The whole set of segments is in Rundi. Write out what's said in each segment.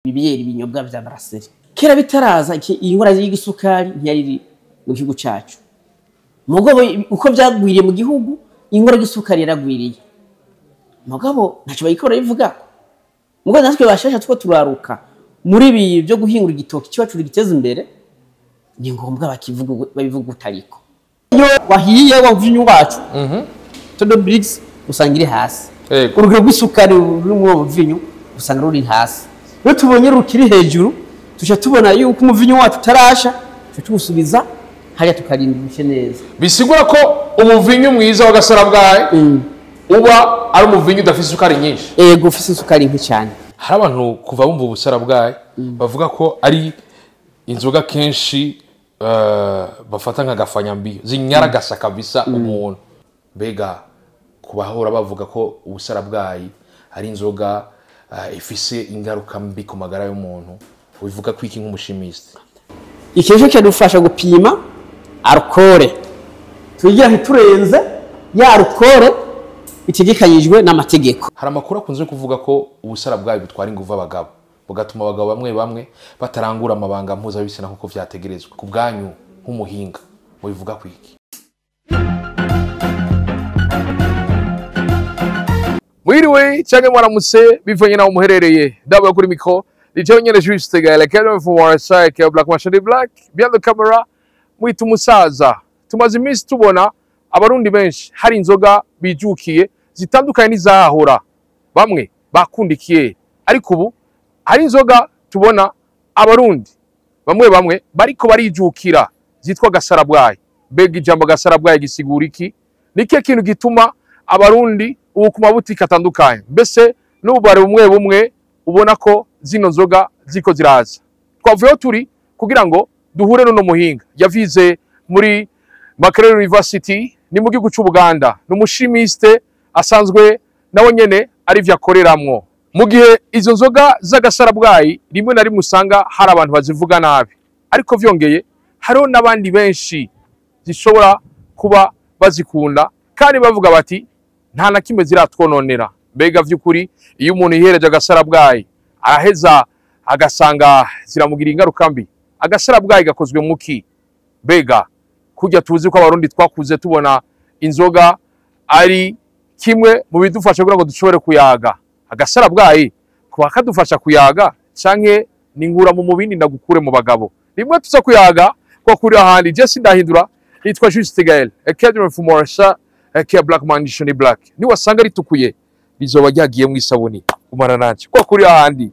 Ibiyeri ibinyobwa vya brasserie kera bitaraza iyi ngwara y'igisukari ntiyari iri mu gihugu cacu. Mugabo uko vyagwiriye mu gihugu, ingwara y'igisukari yaragwiriye, mugabo ntaco bayikora bivugako. Mugabo natwe bashasha two turaruka muri ibi byo guhingura igitoki cyacu giteza imbere, ni ngombwa bakivuga, babivuga utariko. Iyo wahiye wa mvinyu wacu, todo brix usanga iri hasi. Urugero rw'isukari ruri muri uwo muvinyu usanga ruri hasi. Iyo tubonye rukiri hejuru, tuca tubona yuko umuvinyu wacu utarasha, tuca tuwusubiza hariya, tukarinda ubushe neza. Bisigura ko umuvinyu mwiza wa gasarabwayi uba ari umuvinyu udafise isukari nyinshi? Ego, ufise isukari nke cyane. Hari abantu kuva bumva ubusarabwayi bavuga ko ari inzoga kenshi bafata nk'agafanyambiyo zinyaragasa kabisa umuntu. Mbega kubahora bavuga ko ubusarabwayi ari inzoga ifise ingaruka mbi ku magara y'umuntu, ubivuga ko iki nk'umuchimiste? Iki nicyo kiradufasha gupima alcool, tugira ntiturenze ya alcool itegekanyijwe n'amategeko. Hari amakuru akunze kuvuga ko ubusarabwayi butwara inguvu abagabo, bugatuma abagabo bamwe bamwe batarangura amabanga mpuzabitsina nk'uko vyategerezwa. Ku bwanyu nk'umuhinga, mubivuga ku iki? Mwiriwe canke mwaramutse bivanye naho muherereye. Ndabona kuri micro ni jewe nyene Juste Gaël Kelvin from RSI Black Machine Black behind the camera mwita umusaza. Tumaze iminsi tubona abarundi benshi hari inzoga bijukiye zitandukanye n'izahahora, bamwe bakundikiye, ariko ubu hari inzoga tubona abarundi bamwe bamwe bariko barijukira zitwa gasarabwayi. Mbega ijambo gasarabwayi gisigura iki? Ni ikihe kintu gituma abarundi ubu ku mabutike atandukanye, mbese n'ububare bumwe bumwe, ubona ko zino nzoga ziko ziraza? Twavuyeho turi kugira ngo duhure n'uno muhinga yavize muri Makerere University, ni mu gihugu c'Ubuganda, ni umuchimiste asanzwe nawe nyene ari vyo akoreramwo. Mu gihe izo nzoga z'agasarabwayi rimwe na rimwe usanga hari abantu bazivuga nabi, ariko vyongeye hariho n'abandi benshi zishobora kuba bazikunda kandi bavuga bati nta na kimwe ziratwononera. Mbega vy'ukuri iyo umuntu yihereje agasarabwayi araheza agasanga ziramugira ingaruka mbi? Agasarabwayi gakozwe muki? Mbega kurya tuzi ko abarundi twakuze tubona inzoga ari kimwe mu bidufasha kugira ngo dushobore kuyaga, agasarabwayi kuba kadufasha kuyaga canke ni nkura mu mubindi ndagukure mu bagabo? Rimwe tuza kuyaga kwa kuri ahandi. Je sindahindura, nitwa Juste Gaël Academy for Morsa aka Black Man Shoni Black. Niwasanga ritukuye rizoba ryagiye mu isabuni. Kumana nanje kwa kuri ahandi.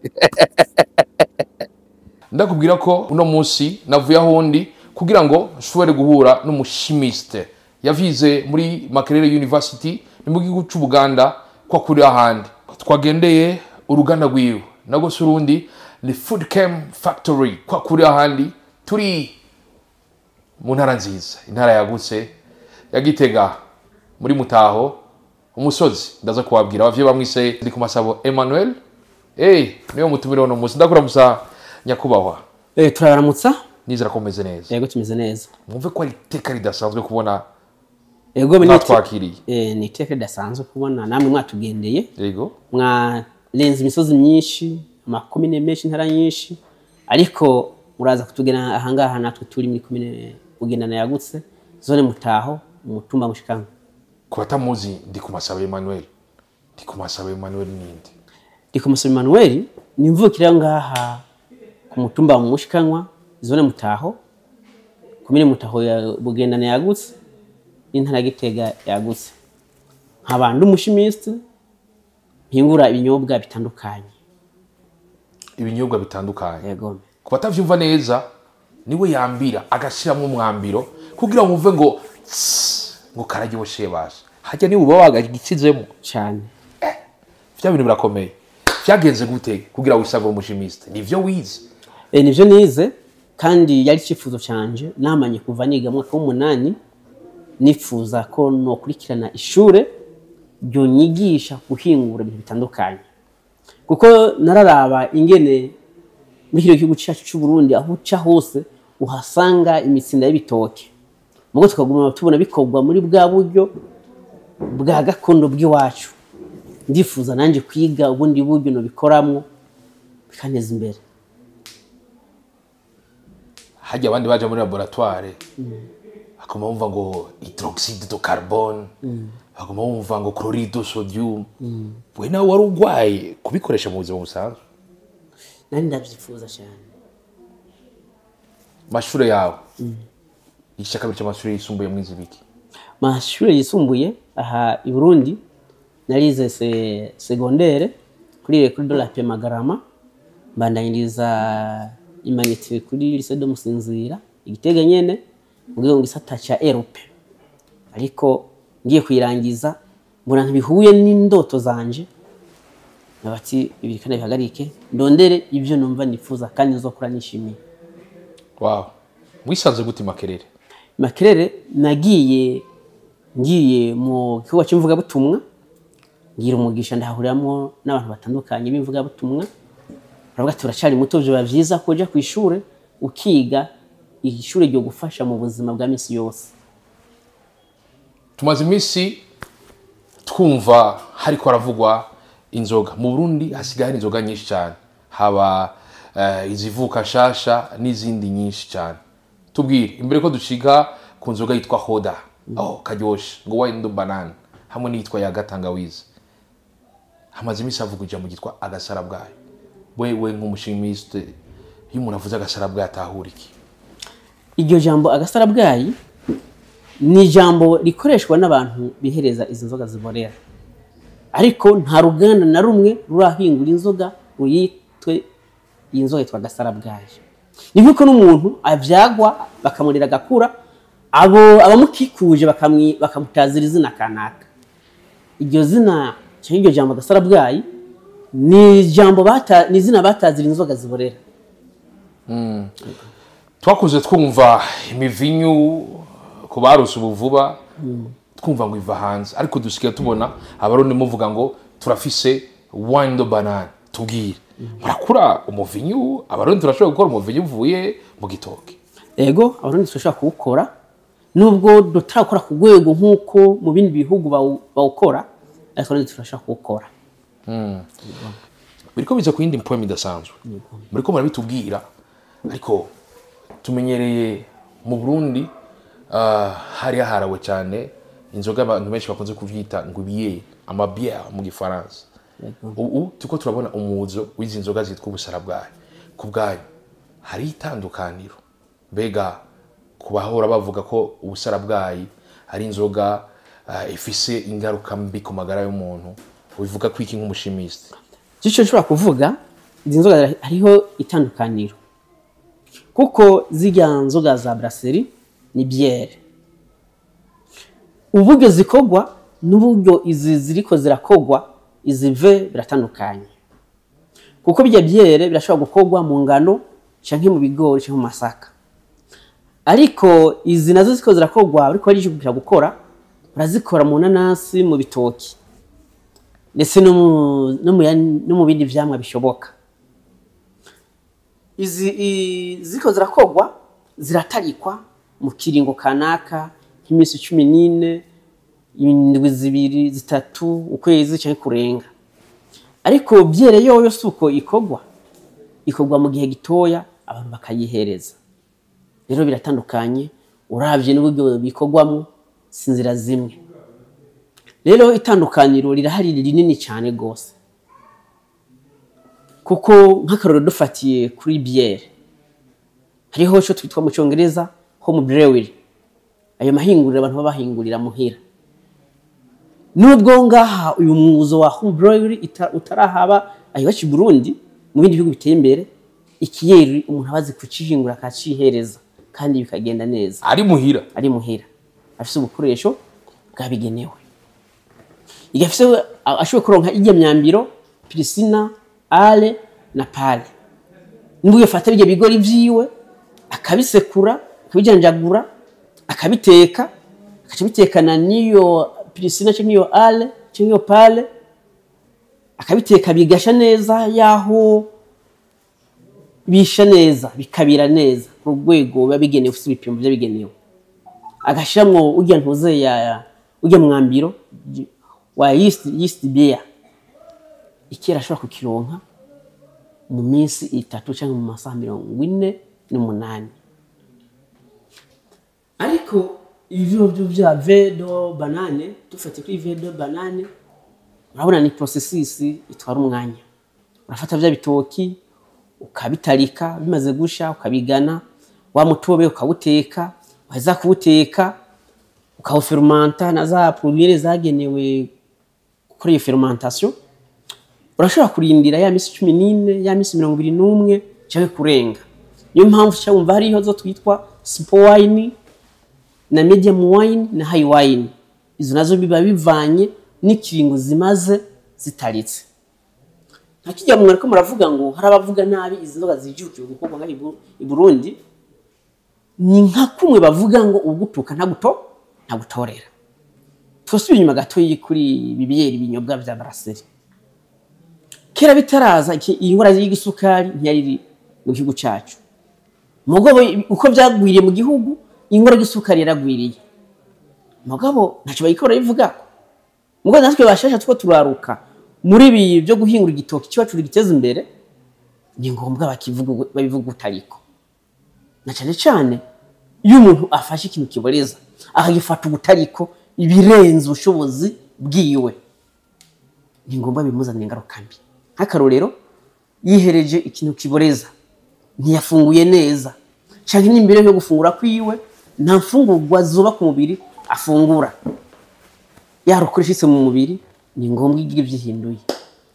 Ndakubwira ko uno munsi navuye aho ndi kugira ngo nshobore guhura n'umuchimiste yavize muri Makerere University, ni mu gihugu c'Ubuganda. Kwa kuri ahandi twagendeye uruganda rwiwe, nago si urundi, ni Food Chem Factory. Kwa kuri ahandi turi mu ntara nziza, intara yagutse ya Gitega, muri Mutaho, umusozi ndaza kubabwira. Abavyeyi bamwise ndi ku Masabo Emmanuel. Niyo mutumire uno munsi. Ndakuramusa nyakubahwa. Turabaramutsa. Nizera ko meze neza. Yego, tumeze neza. Mwumve ko ari iteka ridasanzwe kubona Yego, ni mwatwakiriye. Ni iteka ridasanzwe kubona namwe mwatugendeye. Mwarenze imisozi myinshi, amakomine menshi, intara nyinshi, ariko muraza kutugena ahangaha natwe turi muri komine Bugendana yagutse, zone Mutaho, umutumba Mushikanwa. Ku batamuzi ndi ku Masabo Emmanuel, ndi ku Masabo Emmanuel ninde? Ndikumasabo Emmanuel ni imvukira ngaha ku mutumba wa Mushikanwa, zone Mutaho, komine Mutaho ya Bugendana yagutse, n'intara ya Gitega yagutse. Nkaba ndi umuchimiste mpingura ibinyobwa bitandukanye. Ibinyobwa bitandukanye? Yego. Ku batavyumva neza, niwe yambira agashiramwo umwambiro kugira ngo muve ngo tss, ngo kararyoshe basha. Harya niwe uba wagishizemo? Cyane. Vya bintu birakomeye. Vyagenze gute kugira wisange umuchimiste? Nivyo wize? Nivyo nize, kandi yari icyifuzo canje namanye kuva niga mu mwaka w'umunani, nifuza ko nokurikirana ishure ryonyigisha guhingura ibintu bitandukanye, kuko nararaba ingene muri kino gihugu cyacu cy'u Burundi aho uca hose uhasanga imitsinda y'ibitoke, mugo tukaguma tubona bikorwa muri bwa buryo bwa gakondo bw'iwacu. Ndifuza nanje kwiga ubundi buryo nobikoramwo. Bikanteza imbere. Hajya abandi baja muri laboratoire, bakaguma bumva ngo hydroxyde de carbone, bakaguma bumva ngo chloride de sodium. We nawe wari urwaye kubikoresha mu buzima busanzwe? Nari ndabyifuza cyane. Mashure yawe, igice kabiri cy'amashuri yisumbuye, mwize ibiki? Mashuri yisumbuye aha i Burundi narize secondaire kuri École de la Paix Magarama, mbandanyiriza humanités kuri Lycée de Musinzira Igitega nyene, mu rwego gisata ca Europe. Ariko ngiye kuyirangiza mbona ntibihuye n'indoto zanje, nabati ibi kandi bihagarike, ndondere ibyo numva nifuza kandi nzokora nishimiye. Wow, wisanze gute Makerere? Makerere nagiye ngiye mu gikorwa cy'imvugabutumwa, ngira umugisha ndahuriramo n'abantu batandukanye b'imvugabutumwa. Baravuga ati uracyari muto, biba byiza ko ujya ku ishure ukiga, ishure ryo gufasha mu buzima bwa minsi yose. Tumaze iminsi twumva hariko haravugwa inzoga mu Burundi. Hasigaye hari inzoga nyinshi cyane, haba izivuka nshasha n'izindi nyinshi cyane. Tubwire, imbere ko dushika ku nzoga yitwa Hoda, oh karyoshe, ngo wine de banane, hamwe n'iyitwa ya gatangawizi, hamaze iminsi havugwa ijambo ryitwa agasarabwayi. Wewe nk'umuchimiste, iyo umuntu avuze agasarabwayi atahura iki? Iryo jambo agasarabwayi ni ijambo rikoreshwa n'abantu bihereza izi nzoga ziborera, ariko nta ruganda na rumwe rurahingura inzoga ruyitwe iyi nzoga yitwa agasarabwayi. Ni nk'uko n'umuntu avyagwa bakamurera agakura, abo abamukikuje bakamutazira izina kanaka. Iryo zina cyangwa iryo jambo agasarabwayi ni ijambo bata, ni izina batazira inzoga ziborera. Twakuze twumva imivinyu ku baruse ubu vuba, twumva ngo iva hanze, ariko dusigaye tubona Abarundi muvuga ngo turafise wine de banane. Tubwire, murakura umuvinyu? Abarundi turashobora gukora umuvinyu uvuye mu gitoki? Ego, Abarundi turashobora kuwukora, nubwo tutarakora ku rwego nk'uko mu bindi bihugu bawukora, ariko Abarundi turashobora kuwukora. Biriko biza ku yindi poem idasanzwe muriko murabitubwira, ariko tumenyereye mu Burundi hari haharawe cyane inzoga abantu benshi bakunze kuvyita ngo ibiye, amabière mu Gifaransa. Ubu turiko turabona umuzo w'izi nzoga zitwa ubusarabwayi. Ku bwanyu hari itandukaniro? Mbega ku bahora bavuga ko ubusarabwayi ari inzoga ifise ingaruka mbi ku magara y'umuntu, ubivuga ko iki nk'umuchimiste? Icyo nshobora kuvuga, izi nzoga hariho itandukaniro, kuko zirya nzoga za brasserie ni bière, uburyo zikorwa n'uburyo izi ziriko zirakogwa izi vin biratandukanye, kuko bijya bière birashobora gukorwa mu ngano canke mu bigori canke mu masaka, ariko izi nazo ziko zirakogwa ariko barijukira gukora, barazikora mu nanasi, mu bitoki, ndetse no mu bindi vyamwa bishoboka. Izi ziko zirakogwa ziratarikwa mu kiringo kanaka nk'iminsi 14, indwi 2, 3, ukwezi canke kurenga. Ariko bière yoyo si uko ikorwa, ikorwa mu gihe gitoya abantu bakayihereza. Rero biratandukanye, uravye n'uburyo bikorwamwo si inzira zimwe. Rero itandukaniro rirahari rinini cyane gose, kuko nk'akarorero dufatiye kuri bière, hariho ico twitwa mu Congereza home brewery, ayo mahinguriro abantu baba bahingurira muhira. Nubwo ngaha uyu mwuzo wa home brewery utarahaba aho iwacu i Burundi, mu bindi bihugu biteye imbere ikiyeri umuntu aba azi kucihingura akacihereza kandi bikagenda neza. Ari muhira? Ari muhira, afise ubukoresho bwabigenewe, igafise ashoboye kuronka irya myambiro, pirisina, ale na pale. Nubwo yafata birya bigori vyiwe akabisekura, akabijanjagura, akabiteka, akaca bitekana n'iyo pirisina canke iyo ale canke iyo pale, akabiteka bigasha neza, yaho bisha neza bikabira neza ku rwego biba bigenewe, ufise ibipimo vyabigenewe, agashiramwo urya ntuze ya urya mwambiro wa yeast, yeast beer, ikera ashobora kukironka. mu minsi 3 cyangwa mu masaha 48. Ariko ivyo byo bya vin de banane, dufate kuri vin de banane, urabona ni processus itwara umwanya. Urafata bya bitoki ukabitarika, bimaze gusha ukabigana, wa mutobe ukawuteka, waheza kuwuteka ukawufermenta na za produits zagenewe gukora iyo fermentation. Urashobora kurindira ya misi 14, ya misi 21 cyangwa kurenga. Niyo mpamvu cyumva hariho zo twitwa simple wine na medium wine na high wine. Izo nazo biba bivanye n'ikiringo zimaze zitaritse. Ntakijya mu mwariko muravuga ngo hari abavuga nabi izi nzoga zijukiwe gukorwa nka i Burundi, ni nka kumwe bavuga ngo ugutuka ntagutorera. Twasubiye inyuma gato kuri bibiyeri binyobwa vya brasserie. Kera bitaraza iyi ngwara y'igisukari ntiyari mu gihugu cyacu. Mugabo uko byagwiriye mu gihugu, ingwara y'igisukari yaragwiriye. Mugabo ntacyo bayikora bivugako. Mugabo natwe bashasha two turaruka muri ibi byo guhingura igitoki cyacu giteza imbere, ni ngombwa bakivuga babivuga utariko. Na cyane cyane iyo umuntu afashe ikintu kiboreza akagifata ubutariko ibirenze ubushobozi bwiwe, ni ngombwa bimuzanira ingaruka mbi. Nk'akarorero, yihereje ikintu kiboreza ntiyafunguye neza, canke n'imbere yo gufungura kwiwe nta mfungurwa zuba ku mubiri afungura, yarukoresha mu mubiri, ni ngombwa igira ivyihinduye.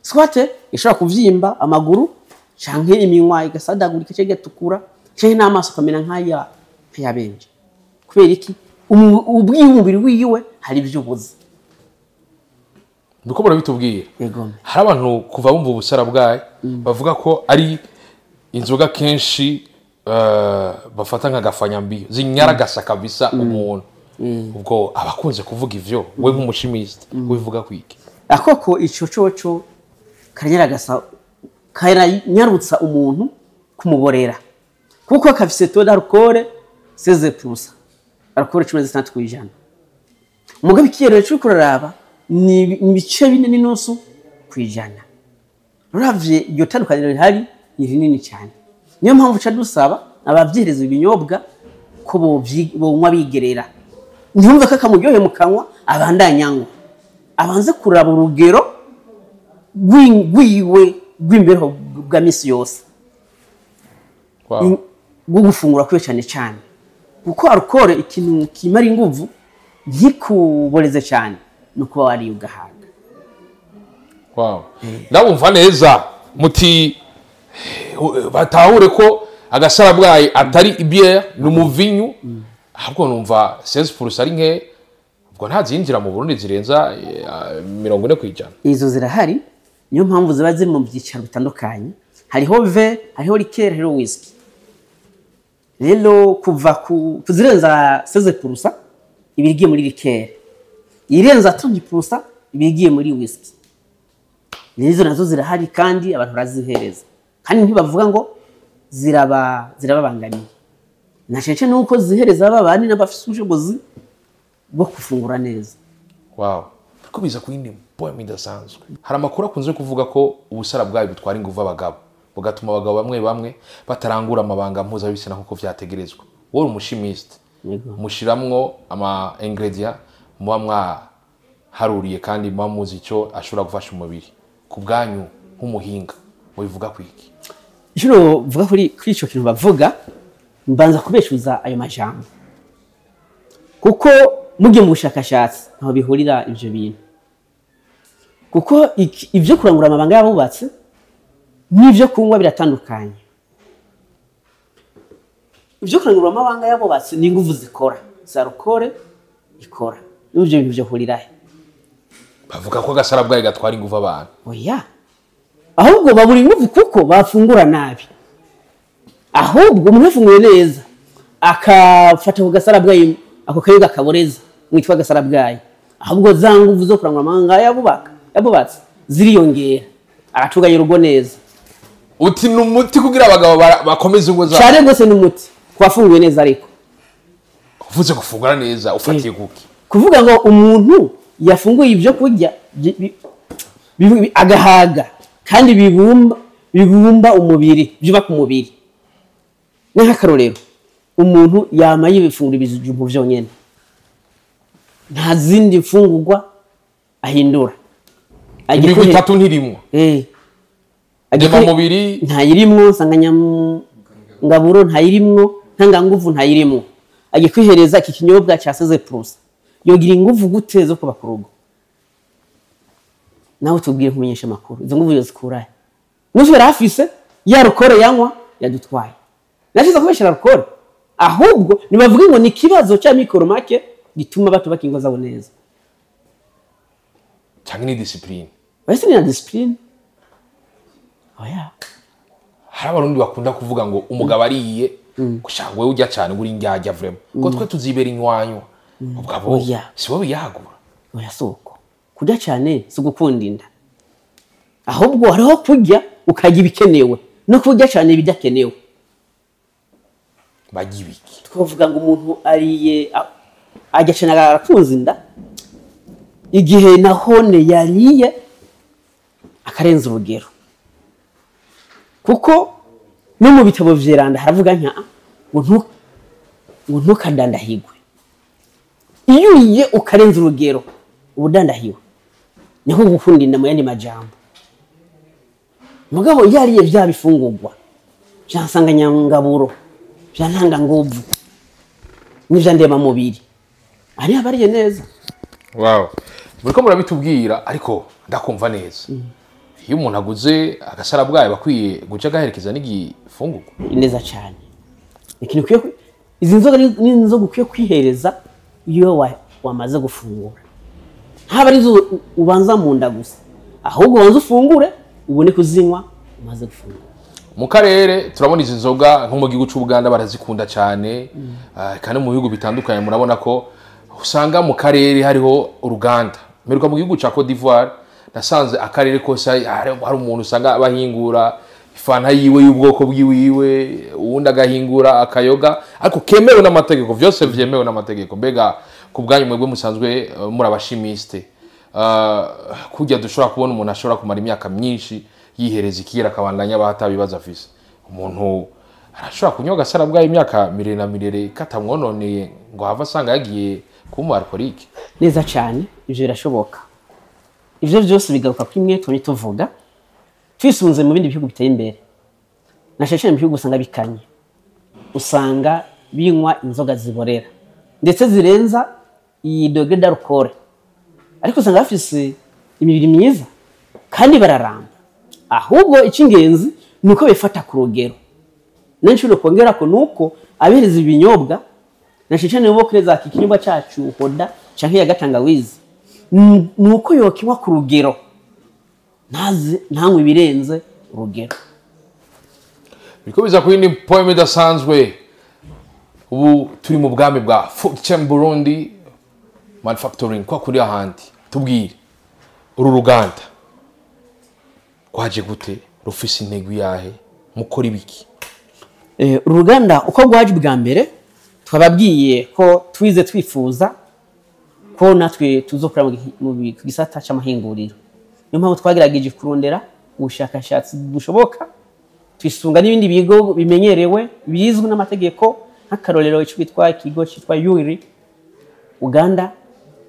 Swate ishobora kuvyimba amaguru canke iminwa igasadagurika canke igatukura canke n'amaso akamera nk'aya nkayabenje. Kubera iki? Ubwiye umubiri wiwe hari ivyo ubuze. Nuko murabitubwira. Yego. Hari abantu kuva bumva ubusara bwayo bavuga ko ari inzoga kenshi bafata nk'agafanyambiyo zinyaragasa kabisa umuntu. Ubwo abakunze kuvuga ivyo, we nk'umuchimiste wivuga kwiki? Akoko ico coco karanyaragasa, karanyarutsa umuntu kumuborera, kuko kafise taux d'alcool 16%, alcool 16%. Mugabe ikiyero cyo kuraraba ni ibice 4.5%. Uravye iryo tandukaniro rihari ni rinini cyane. Niyo mpamvu ca dusaba abavyereza ibinyobwa ko bonywa bigerera. Ntiyumve ko akamuryohe mu kanwa abandanyanywa, abanze kuraba urugero rwiwe rw'imbeho bwa misi yose. Wow. Bwo gufungura kwiwe cyane cyane, kuko alcool ikintu kimara inguvu ntikuboreze cyane no kuba wariye ugahaga. Wow. Ndabumva neza muti batahure ko agasarabwayi atari ibière ni umuvinyu, ahubwo numva 16% ari nke, ubwo nta zinjira mu Burundi zirenza 40%. Izo zirahari, niyo mpamvu ziba ziri mu byicaro bitandukanye. Hariho vin, hariho liqueur, hariho whisky. Rero kuva ku kuzirenza 16% ibigiye muri liqueur, irenza 30% ibigiye muri whisky. Nizo nazo zirahari kandi abantu barazihereza, kandi ntibavuga ngo zirababangamiye. Na cece nuko zihereza ababani n'abafise ubushobozi bwo gufungura neza. Wow. Ko biza ku yindi poem idasanzwe. Hari amakuru akunze kuvuga ko ubusara bwayo butwara inguvu abagabo, bugatuma abagabo bamwe bamwe batarangura amabanga mpuzabitsina nkuko vyategerezwa. Wowe uri umuchimiste, Yego. mushiramwo ama ingredient muba mwaharuriye kandi muba muzi ico ashobora gufasha umubiri. Ku bwanyu nk'umuhinga mubivuga kwiki? Icyo vuga kuri ico kintu bavuga, mbanza kubeshuza ayo majambo, kuko mugiye mu bushakashatsi ntaho bihurira ivyo bintu. Kuko ivyo kurangura amabanga y'abubatsi n'ivyo kunywa biratandukanye. Ivyo kurangura amabanga y'abubatsi ni inguvu zikora, za alcool ikora. N'ivyo bintu vyo hurirahe? Bavuga ko agasarabwayi gatwara inguvu abantu. Oya, ahubwo babura inguvu kuko bafungura nabi. Ahubwo umuntu afunguye neza akafata ku gasarabwayi, ako kayoga kaboreza mwitwa gasarabwayi, ahubwo za nguvu zo kurangura amabanga yabubatse ziriyongera, aratuganya urugo neza. Uti ni umuti kugira abagabo bakomeze ingo zabo. Cyane rwose ni umuti kubafunguye neza. Ariko uvuze gufungura neza ufatiye kuki? Kuvuga ngo umuntu yafunguye ibyo kurya agahaga kandi bibumba bibumba umubiri, byubaka umubiri. Ni nk'akarorero, umuntu yama yifungura ibijumbu vyonyene, nta zindi mfungurwa ahindura. Imigwi itatu ntirimwo. Ndemamubiri ntayirimwo, nsanganyangaburo ntayirimwo, ntanganguvu ntayirimwo. Agiye kwihereza iki kinyobwa ca 16%, yogira inguvu gute zo kubaka urugo? Nawe tubwire nkumenyesha amakuru, izo nguvu yozikurahe? Nusu yari afise ya rukore yanywa yadutwaye. Nashize kubeshera rukore, ahubwo nibavuge ngo ni ikibazo cya mikoro make gituma batubaka ingo zabo neza. Cyangwa ni discipline. Wese ni na discipline. Oya. Hari abarundi bakunda kuvuga ngo umugabo ariye gushaka wewe ujya cyane uri indyarya vraiment. Ko twe tuzibera inywanyo. Ubwo si wowe yagura. Oya soko. Kurya cyane si gukunda inda. Ahubwo hariho kurya ukarya ibikenewe no kurya cyane ibidakenewe. Bagibiki. Twavuga ngo umuntu ariye ajya cyane arakunza inda, igihe nahone yariye akarenza urugero. Kuko no mu bitabo vyeranda haravuga nka ngo ntukadandahigwe. Iyo uriye ukarenza urugero ubudandahiwe, niho gukunda inda mu yandi majambo. Mugabo yariye vya bifungurwa vya nsanganyangaburo, vya ntanganguvu n'ivya ndemamubiri, ari abariye neza. Wow. Muriko murabitubwira ariko ndakumva neza. Iyo umuntu aguze agasara bwayo bakwiye guca agaherekeza n'igifungurwa neza cyane. Ikintu ukwiye, izi nzoga ni inzoga ukwiye kwihereza iyo wamaze gufungura. Ntaba ari izo ubanza mu nda gusa, ahubwo ubanza ufungure ubone kuzinywa umaze gufungura. Mu karere turabona izi nzoga nko mu gihugu cy'u Buganda barazikunda cyane, kandi mu bihugu bitandukanye murabona ko usanga mu karere hariho uruganda. Mperuka mu gihugu cya Cote d'Ivoire nasanze akarere kose hari umuntu usanga abahingura ifanta yiwe y'ubwoko bwiwiwe, uwundi agahingura akayoga ariko kemewe n'amategeko, vyose vyemewe n'amategeko. Mbega ku bwanyu mwebwe musanzwe muri abashimiste, kurya dushobora kubona umuntu ashobora kumara imyaka myinshi yihereza ikiyera akabandanya abatabibaza afise. Umuntu arashobora kunywa agasara bwayo imyaka mirere na mirere katamwononeye ngo hava asanga yagiye kuba umu alcoolique. Neza cyane, ivyo birashoboka. Ivyo vyose bigaruka kuri mwe twari tuvuga twisunze mu bindi bihugu biteye imbere. Nashashe mu bihugu usanga bikanye, usanga binywa inzoga ziborera ndetse zirenza iyi degré d'alcool, ariko usanga bafise imibiri myiza kandi bararamba. Ahubwo icy'ingenzi ni uko bifata ku rugero. N'inshuro kongera ko nuko abereza ibinyobwa nashashe nibo kureza ikinyobwa cyacu hoda canke ya gatangawizi, nuko yokinywa ku rugero, ntanywe ibirenze urugero. Biriko biza kuri ni poem idasanzwe. Ubu turi mu bwami bwa Foodchem Burundi Manufacturing kwa kuri ahandi. Tubwire uru ruganda rwaje gute, rufise intego yahe, mukora ibiki? Uruganda uko rwaje bwa mbere twababwiye ko twize twifuza ko natwe tuzokora mu gisata c'amahinguriro. Niyo mpamvu twagerageje kurondera ubushakashatsi bushoboka, twisunga n'ibindi bigo bimenyerewe bizwi n'amategeko, nk'akarorero ico bitwa ikigo citwa UIRI Uganda,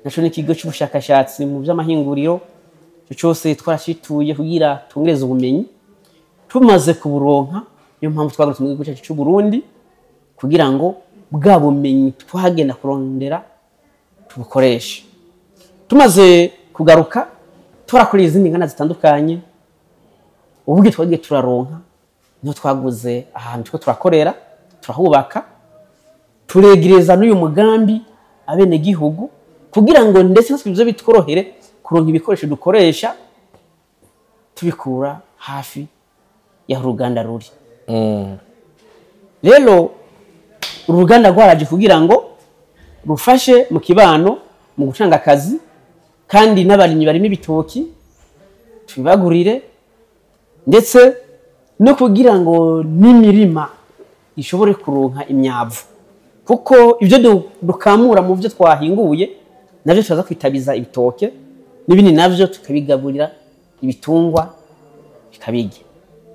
naco ni ikigo c'ubushakashatsi mu vy'amahinguriro. Ico cose twarashituye kugira twongereze ubumenyi. Tumaze kuburonka, niyo mpamvu twagarutse mu gihugu cyacu c'u Burundi kugira ngo bwa bumenyi twagenda kurondera tubukoreshe. Tumaze kugaruka turakora izindi ngana zitandukanye, uburyo twagiye turaronka niho twaguze ahantu two turakorera, turahubaka, turegereza n'uyu mugambi abene gihugu kugira ngo ndetse natwe bize bitworohere kuronka ibikoresho dukoresha tubikura hafi ya ruganda ruri. Rero uruganda rwaraje kugira ngo rufashe mu kibano mu gutanga akazi, kandi n'abarimyi barimo ibitoki tubibagurire, ndetse no kugira ngo n'imirima ishobore kuronka imyavu, kuko ibyo dukamura mu byo twahinguye navyo tuza kwitabiza ibitoke n'ibindi navyo tukabigaburira ibitungwa bikabirya.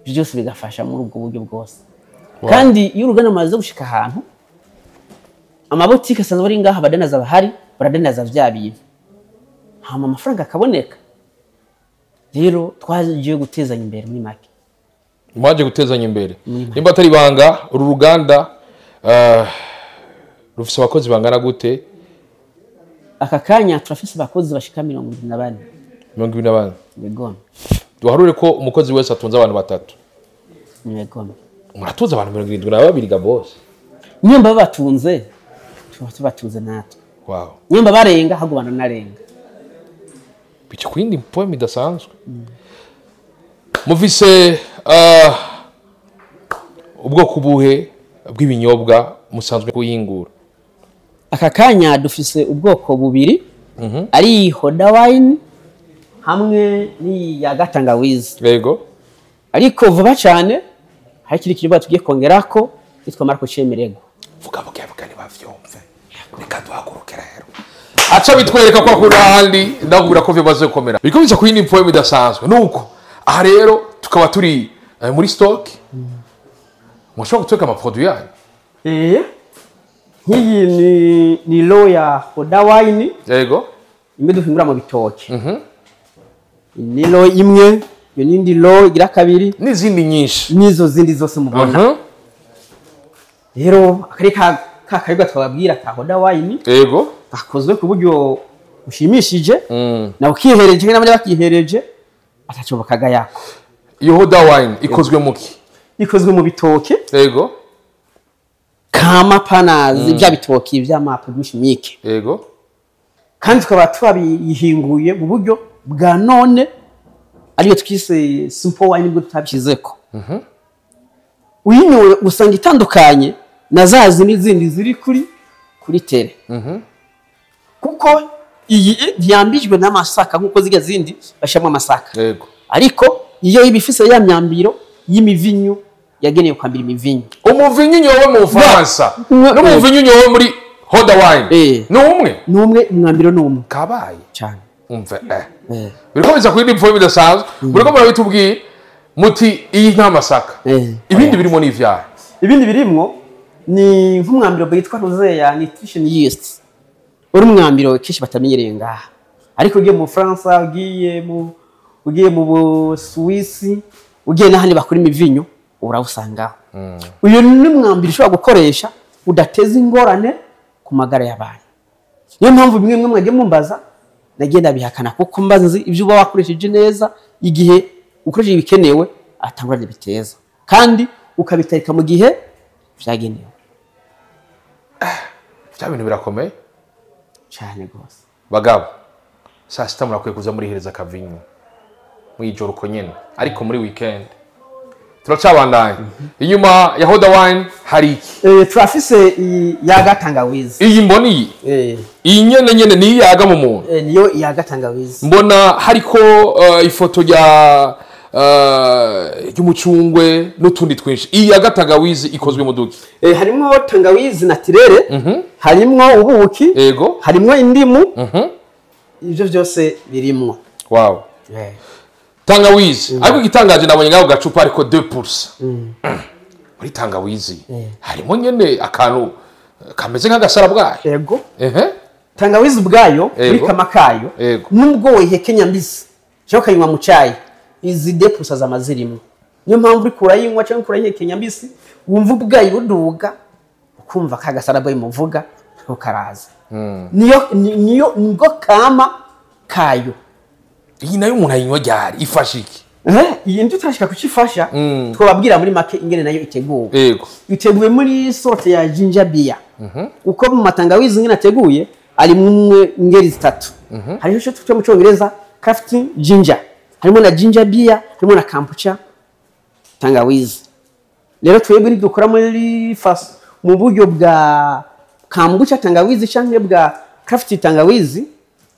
Ibyo byose bigafasha muri ubwo buryo bwose. Kandi iyo uruganda rumaze gushika ahantu, amabotike asanzwe ari ngaha, abadandaza bahari baradandaza vya bintu, hama amafaranga akaboneka. Rero twagiye gutezanya imbere muri make. Mwaje gutezanya imbere. Nimba atari ibanga, uru ruganda rufise abakozi bangana gute? Aka kanya turafise abakozi bashika 74. 24? Yego. Duharure ko umukozi wese atunze abantu batatu. Yego. Muratunze abantu 72 ga bose. Nyumba batunze, tuba tubatunze natwe. Nyumba barenga, ahubwo bananarenga. Bica ku yindi poem idasanzwe. Mufise ubwoko buhe bw'ibinyobwa musanzwe kuyingura? Aka kanya dufise ubwoko bubiri, ari Hoda Wine hamwe n'iya gatangawizi. Ariko vuba cyane hari ikindi kinyobwa tugiye kongerako yitwa Marco Chemerego. Vuga buke buke ntibavyumve. Reka duhaguruke rero. Aca bitwereka ko akura ahandi, ndakubwira ko bimaze gukomera. Biriko biza ku yindi poem idasanzwe. Nuko aha rero tukaba turi muri stock. Mushobora kutwereka ama produit yanyu? Nk'iyi ni lot ya Hoda Wine. Imwe duhingura mu bitoki. Ni lot imwe, iyo n'indi lot igira kabiri. N'izindi nyinshi. N'izo zindi zose mubona. Rero akari ka karibwa twababwira ka Hoda Wine. Gakozwe ku buryo bushimishije. Nawe ukihereje n'abandi bakihereje ataco bakagayako. Iyo Hoda Wine ikozwe muki? Ikozwe mu bitoki. Kama panazi bya bitoki by'ama produits chimiques. Kandi tukaba twabihinguye mu buryo bwa none, ariyo twise simple wine, nibwo tutabishizeko. Uyinyoye usanga itandukanye na za zindi zindi ziri kuri terrain. Kuko iyi ntiyambijwe n'amasaka nk'uko zirya zindi bashyiramo amasaka. Ariko iyo iba ifise ya myambiro y'imivinyu yagenewe kwambira imivinyu. Umuvinyu unyowe mu Bufaransa n'umuvinyu unyowe muri Hoda Wine ni umwe? Ni umwe, umwambiro ni umwe. Kabaye. Cyane. Umve biriko biza kuri nimfo bidasanzwe. Muriko murabitubwira muti iyi nta masaka. Ibindi birimo ni ivyaha? Ibindi birimwo ni nk'umwambiro witwa Roseya Nutrition Yeast. Uri umwambiro kenshi batamenyereye ngaha. Ariko ugiye mu Faransa, ugiye mu Busuwisi, ugiye n'ahandi bakora imivinyu, urawusangaho. Uyu ni umwambiro ushobora gukoresha udateza ingorane ku magara y'abantu. Niyo mpamvu bimwe bimwe mwagiye mumbaza nagiye ndabihakana, kuko mba nzi ibyo uba wakoresheje neza, igihe ukoresheje ibikenewe atangorane biteza, kandi ukabitarika mu gihe vyagenewe. Vya bintu birakomeye. Cyane rwose. Bagabo, saa sita murakwiye kuza murihereza akavinyu mwijoro uko nyene, ariko muri weekend. Turacabandanya. Inyuma ya Hoda Wine hari iki? Turafise iyi yaga tangawizi. Iyi mbona iyi, iyi nyene nyene ni iyaga mu muntu. Niyo yaga tangawizi. Mbona hariko ifoto ya ry'umucungwe n'utundi twinshi. Iyi yaga tangawizi ikozwe mu duki? Harimwo tangawizi naturelle, harimwo ubuki, harimwo indimu, ivyo byose birimwo. Wow. Tangawizi, ariko igitangaje nabonye ngaho gacupa ariko 2% muri tangawizi harimo nyene akantu kameze nk'agasarabwayi. Yego. Tangawizi ubwayo muri kama kayo, nubwo wayihekenya mbisi cyangwa ukayinywa mu cyayi, izi 2% zama zirimo. Niyo mpamvu uriko urayinywa cyangwa uriko urayihekenya mbisi wumva ubwayi buduga, ukumva ka gasarabwayi muvuga ko karaza. Niyo nibwo kama kayo. Iyi nayo umuntu ayinywa ryari? Ifasha iki? Iyi ndi turashika kucifasha. Twababwira muri make ingene nayo iteguwe. Iteguwe muri sorte ya ginger beer. Uko mu matangawizi ingene ateguye ari mu ngeri zitatu. Hariho icyo twita mu Cyongereza craft ginger, harimo na ginger beer, harimo na kombucha tangawizi. Rero twebwe ntidukora muri fas mu buryo bwa kombucha tangawizi canke bwa craft tangawizi,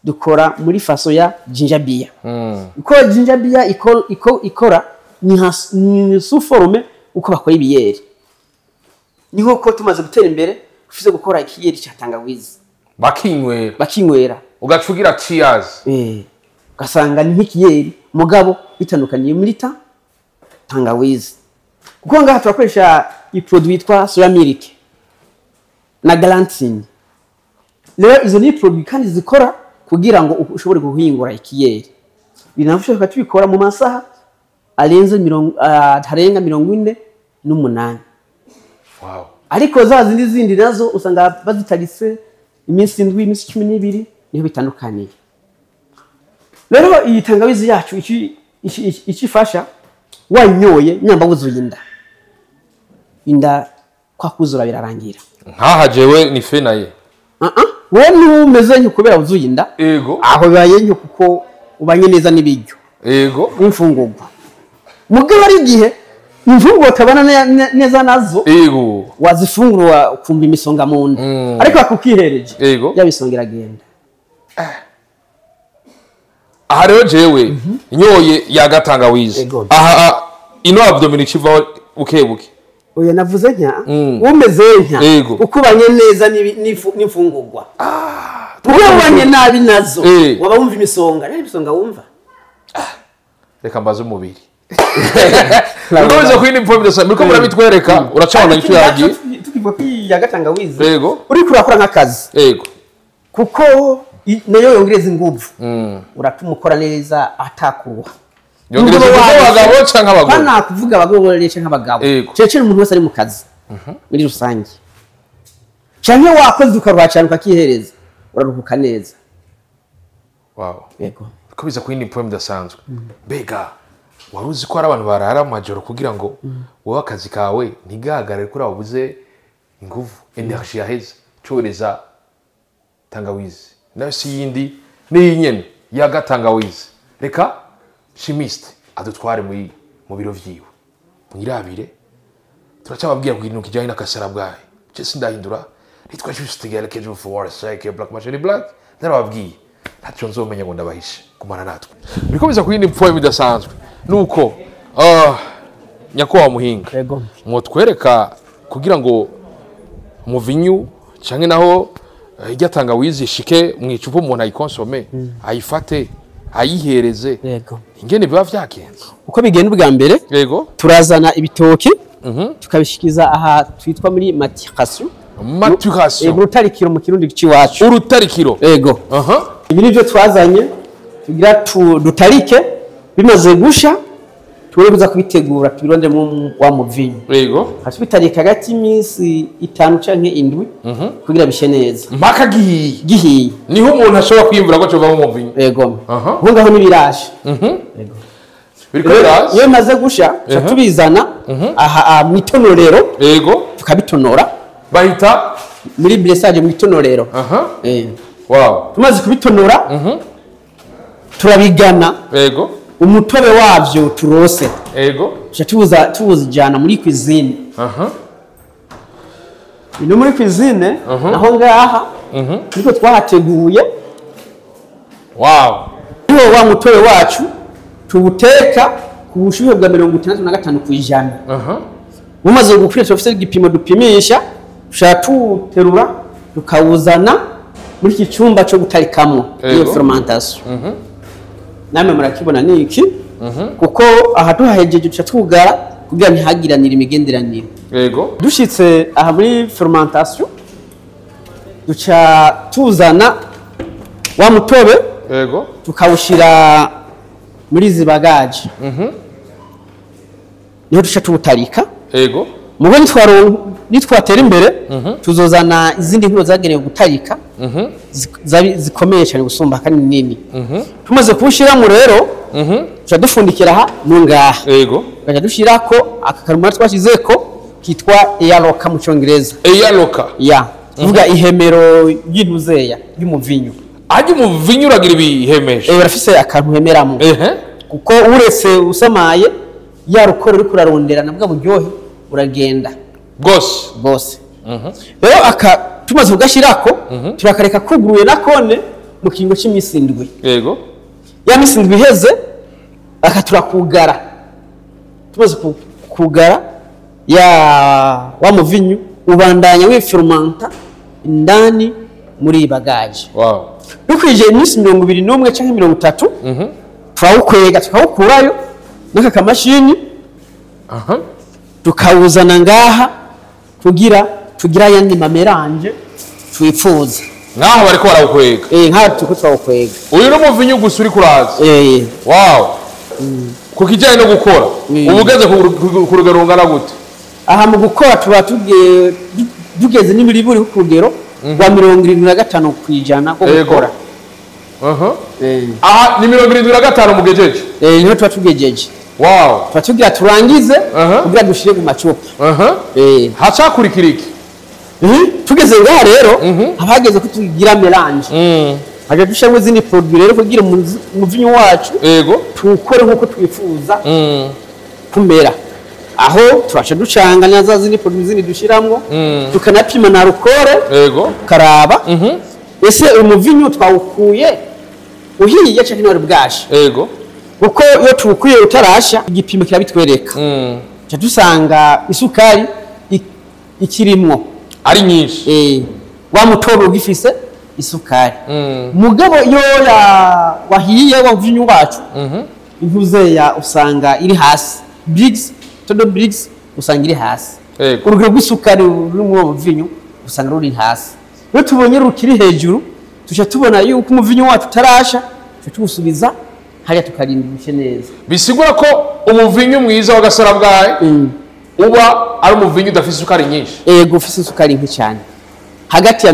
dukora muri façon ya ginger beer. Uko ginger beer ikora ni sous forme uko bakora ibiyeri. Ni nko tumaze gutera imbere ufise gukora ikiyeri cya tangawizi. Bakinywera. Bakinywera. Ugaca ugira cheers. Ugasanga ni nk'ikiyeri mugabo bitandukaniye muri ta Tangawizi, kuko ngaha turakoresha iproduit yitwa soya milk na galantine. Rero izo ni produit kandi zikora kugira ngo ushobore guhingura ikiyeri. Binafasha tubikora mu masaha arenze mirongo atarenga 48. Ariko za zindi nazo usanga bazitarise iminsi 7, iminsi 12, niho bitandukaniye. Rero iyi tangawizi yacu ikifasha wanyoye nyamba wuzuye inda, inda kwa kuzura birarangira. Nkaha jewe ni fe naye. Wowe ntumeze nko kubera wuzuye inda. Ego. Aho bibaye nko kuko ubanye neza n'ibiryo. Ego. Imfungurwa. Mugabo ari igihe imfungurwa utabana neza nazo. Ego. Wazifungura ukumva imisonga mu nda. Ariko akukihereje. Ego. Ya misonga iragenda. Aha rero jewe nyoye yagatangawizi. Aha ino abdomen ikivaho bukebuke. Oya navuze nka umeze nka ukubanye neza n'imfungurwa. Ubanye nabi nazo waba wumva imisonga, rero imisonga wumva. Reka mbaze umubiri. Ukomeza kwindi mfo bidasa. Muriko murabitwereka uracabona icyo yagiye. Tukivuga ko yagatangawizi. Yego. Uri kurakora nk'akazi. Yego. Kuko nayo yongereza inguvu. Uratuma ukora neza atakuruha. Yongereza inguvu abagabo canke abagore? Pana kuvuga abagore canke abagabo. Cece umuntu wese ari mu kazi. Muri rusange. Canke wakoze ukaruha cyane ukakihereza, uraruhuka neza. Wow. Yego. Kubiza kwindi mfo bidasanzwe. Mbega waruzi ko ari abantu barara amajoro kugira ngo wowe akazi kawe ntigahagarare kuri abo buze inguvu, energy yaheze, cyoreza tangawizi. Nayo si yindi ni nyene yagatangawizi. Reka chimiste adutware muri mu biro vyiwe. Mwirabire turacababwira ku kintu kijanye n'akasarabwayi. Je sindahindura nitwa Juste Gaël Kejo for Sake Black Machine Black. Narababwiye ntacyo nzomenya ngo ndabahishe kumana natwe. Bikomeza kuyindi mpfoye bidasanzwe. Nuko nyakubahwa Muhinga, yego, mwotwereka kugira ngo umuvinyu canke naho irya tangawizi ishike mu icupa umuntu ayikonsome, ayifate, ayihereze. Yego. Ingene biba vyagenze. Uko bigenda ubwa mbere, yego, turazana ibitoki tukabishikiza aha twitwa muri maturation. Maturation. Urutarikiro mu Kirundi c'iwacu. Urutarikiro. Yego. Ibi nivyo twazanye tugira dutarike, bimaze gusha tubone kuza kubitegura tubironde mu wa muvinyu. Yego. Hasubitarika hagati iminsi 5 canke 7 kugira bishe neza. Mpaka gihiye. Gihiye. Niho umuntu ashobora kwiyumvira ko cova mu muvinyu. Yego. Ngaho nibirashe. Yego. Biriko biraza. Iyo bimaze gusha tubizana aha mu itonorero. Yego. Tukabitonora. Bahita muri blessage mu itonorero. Wow. Tumaze kubitonora turabigana. Yego. Umutobe wavyo turose. Yego. Tuza tuzijana muri cuisine. Ino muri cuisine naho ngaha niko twahateguye. Wow. Niho wa mutobe wacu tuwuteka ku bushuhe bwa 65%. Bumaze gukwira turafise igipimo dupimisha, tuterura tukawuzana muri iki cyumba cyo gutarikamo iyo fermentation. Namwe murakibona ni iki? Kuko aha duhahejeje duca twugara kugira ntihagiranire imigenderanire. Yego. Dushitse aha muri fermentation duca tuzana wa mutobe. Yego. Tukawushira muri izi bagaje. Niho duca tuwutarika. Yego. Mugo nitwatera imbere tuzozana izindi nkuru zagenewe gutarika zikomeye cyane gusumba kandi nini. Tumaze kuwushiramo rero tuca dufundikira aha nungaha. Yego. Tukaja dushirako aka karumara twashizeko kitwa airlock mu Cyongereza. Airlock. Ya. Tuvuga ihemero y'intuzeya y'umuvinyu. Ajye umuvinyu uragira ibihemesho. Barafise akantu hemeramo. Kuko uretse usamaye ya rukoro uri kurarondera nabwo buryohe uragenda. Gose. Gose. Rero aka tumaze kugashirako turakareka kuguruye nakone mu kingo cy'imisi 7. Yego. Ya misi 7 iheze aka turakugara. Tumaze kugara ya wa muvinyu ubandanya wifermenta indani muri bagaje. Wow. Dukwije iminsi 21 canke 30 turawukwega tukawukurayo n'aka kamashini Tukawuzana ngaha kugira tugira ayandi ma mélange twifuza. Ngaho bariko barawukwega. Nkaha turiko turawukwega. Uyu ni umuvinyu gusa uri kuraza. Wow, ku kijyanye no gukora, uba ugeze ku rugero rungana gute? Aha mu gukora tuba tugeze n'imiliburi ku rugero rwa 75% rwo gukora. Aha ni 75 mugejeje? Niho tuba tugejeje. Tuba tugira turangize kugira dushire mu macupa. Hacakurikira iki? Tugeze ngaha rero, haba hageze ko tugira mélange, haja dushiramo izindi produit rero kugira umuvinyu wacu tuwukore nk'uko twifuza kumera. Aho tubasha ducanga na za zindi produit zindi dushiramwo, tukanapima na alcool, tukaraba ese umuvinyu twawukuye uhiye canke ntiwari bwashe. Kuko iyo tuwukuye utarasha, igipimo kirabitwereka, tuca dusanga isukari ikirimwo ari nyinshi. Wa mutobe ugifise isukari. Mugabo iyo wahiye wa muvinyu wacu, intuzeya usanga iri hasi, Brix, total Brix usanga iri hasi. Urugero rw'isukari ruri muri uwo muvinyu usanga ruri hasi. Iyo tubonye rukiri hejuru, tuca tubona yuko umuvinyu wacu utarasha, tuca tuwusubiza hariya tukarinda ubushe neza. Bisigura ko umuvinyu mwiza wa Gasarabwayi uba ari umuvinyu udafise isukari nyinshi. Ego, ufise isukari nke cyane, hagati ya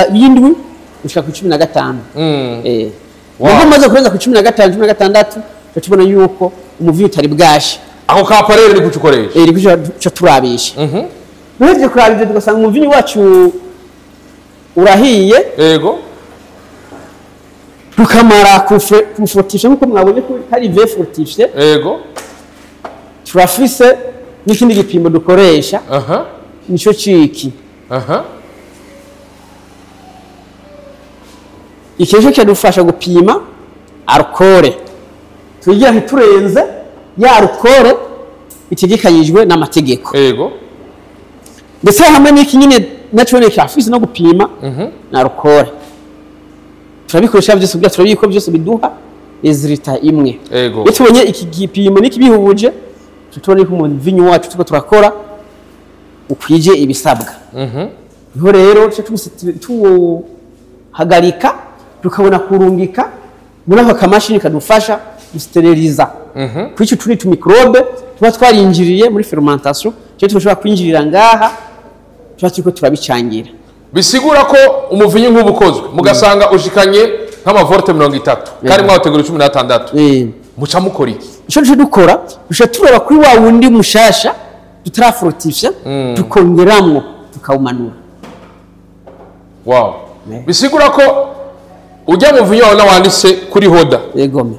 7 gushika ku 15. Nubwo umaze kurenza ku 15, 16, tuca tubona yuko umuvinyu utari bwashe. Ako kapa rero ni kuco ukoresha? Niko tuca turabisha. Duhejeje kuraba ivyo, tugasanga umuvinyu wacu urahiye, tukamara kufortifya nkuko mwabonye ko hari vin fortifié. Turafise n'ikindi gipimo dukoresha, nico ciki. Iki nico kiradufasha gupima alcool, tugira ntiturenze ya alcool itegekanyijwe n'amategeko. Ndetse hamwe n'iki nyine naco ni kirafise no gupima na alcool. Turabikoresha byose kugira turabe ko byose biduha résultat imwe. Iyo tubonye iki gipimo n'ikibihuje, tubona ko umuvinyu wacu turiko turakora ukwije ibisabwa. Niho rero tuca tuwuhagarika, tukabona kurungika muri ako kamashini kadufasha gusteriliza kwica utundi tumikrobe tuba twarinjiriye muri fermentation cyo tushobora kwinjirira ngaha tuba turiko turabicangira. Bisigura ko umuvinyu nk'ubu ukozwe mugasanga ushikanye nk'ama volts 30 kandi mwawutegura 16, muca mukora iki? Ico duca dukora, duca turaba kuri wa wundi mushasha tutarafortifya, tukongeramwo, tukawumanura. Bisigura ko ujya mu vinyu wawe wanditse kuri hoda, Egome.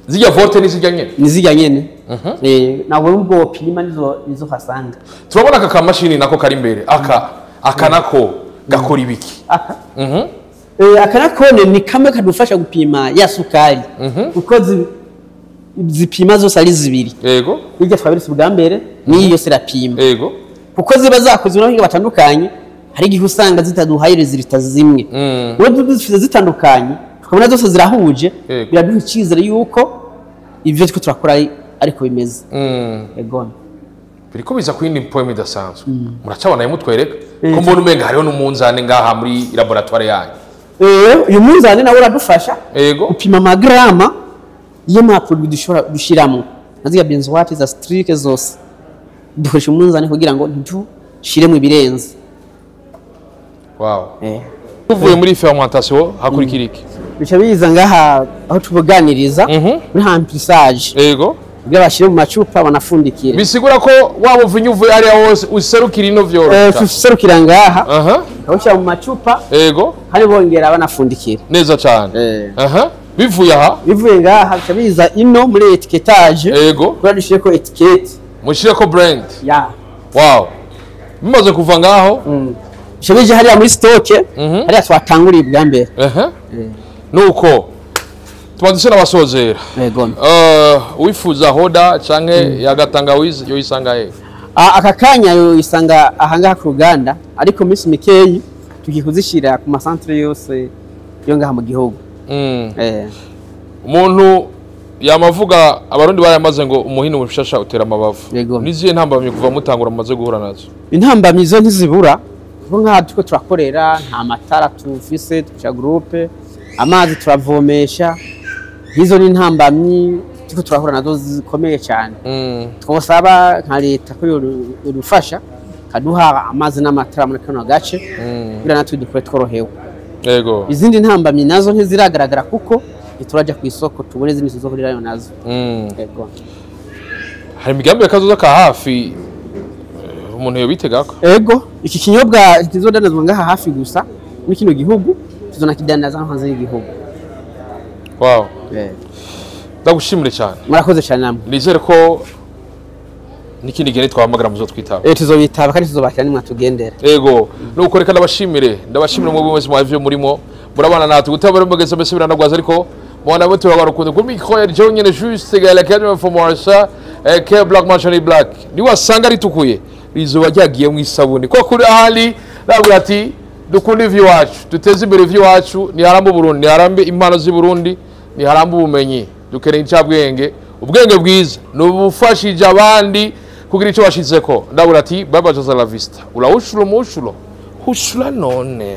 Zijya volts ni zijya nyene? Nizijya nyene. Nawe ubwo wopima nizo hasanga. Turabona aka kamashini nako kari imbere, aka nako gakora ibiki? Aka aka nakone ni kamwe kadufasha gupima ya sukari, kuko zipima zose ari zibiri. Hirya twaberetse ubwa mbere n'iyi yose irapima. Kuko ziba zakozwe n'abahinga batandukanye, hari igihe usanga zitaduhaye résultat zimwe. Ubu dufite zitandukanye, tukabona zose zirahuje, biraduha icyizere yuko ibyo turiko turakora ariko bimeze. Ego. Biriko biza ku yindi poem idasanzwe, muracabona mutwereka ko mbona umenga hariho n'umunzane ngaha muri laboratoire yanyu. Uyu munzani nawe uradufasha gupima amagarama y'ama produit dushobora dushiramwo, na ziriya benzoate za citrique zose dukoresha umunzani kugira ngo ntitushiremo ibirenze. Uvuye muri fermentation hakurikira iki? Bica biza ngaha aho tubuganiriza, muri remplissage, kugira bashyire mu macupa banafundikire. Bisigura ko waba uvinyu uvuye hariya wose userukira ino vyorosha? Tuserukira ngaha, bakawushyira mu macupa, kandi bongera banafundikira. Neza cyane. Bivuye aha? Bivuye ngaha bica biza ino muri étiquetage, kugira dushyireko étiquette. Mushireko brand. Ya. Wow, bimaze kuva ngaho? Bica bija hariya muri stock, hariya twatanguriye bwa mbere. Nuko tubanze n'abasozera. Yego. Wifuza hoda canke ya gatangawizi yoyisanga he? Aka kanya yoyisanga ahangaha ku ruganda, ariko minsi mikeyi tugiye kuzishyira ku masantere yose yo ngaha mu gihugu. Umuntu Yamavuga Abarundi barayamaze ngo umuhini mushasha utera amabavu. Yego. Nizihe ntambamye kuva mutangura mumaze guhura nazo? Intambamyi zo ntizibura, kuko nk'aha turiko turakorera nta matara tufise, tuca groupe, amazi turavomesha. Nk'izo ni intambamyi turiko turahura nazo zikomeye cyane. Twosaba nka leta ko yodufasha kaduha amazi n'amatara muri kano gace, kugira natwe dukore tworohewe. Izindi ntambamyi nazo ntiziragaragara kuko ntituraja ku isoko tubone izindi tuzohurirayo nazo. Yego. Hari imigambi ya kazoza ka hafi umuntu yobitegako? Ego, iki kinyobwa kizodandazwa ngaha hafi gusa muri kino gihugu, tuzonakidandaza no hanze y'igihugu. Wow. Ndagushimire cyane. Murakoze cyane namwe. Nizere ko n'ikindi gihe nitwahamagara muzotwitaba. Tuzobitaba kandi tuzobakira nimwatugendera. Ego, nuko reka ndabashimire mwebwe mwese mwavyo murimo murabana natwe gutabara mugeze mbese biranagwaza, ariko mwana muto wa rukundo kuri micro ya Joe nyene Juste Gaël Academy for Marsa K Black Machine Black, ni wasanga ritukuye rizoba ryagiye mu isabuni ko kuri ahandi. Nabwira ati dukunde ivy'iwacu, duteze imbere ivy'iwacu, ni harambe Burundi, ni harambe impano z'i Burundi, ni harambe ubumenyi. Dukeneye incabwenge, ubwenge bwiza nubufashije abandi kugira icyo bashizeko. Ndabura ati baba, hasta la vista, urahushura umushuro hushura none.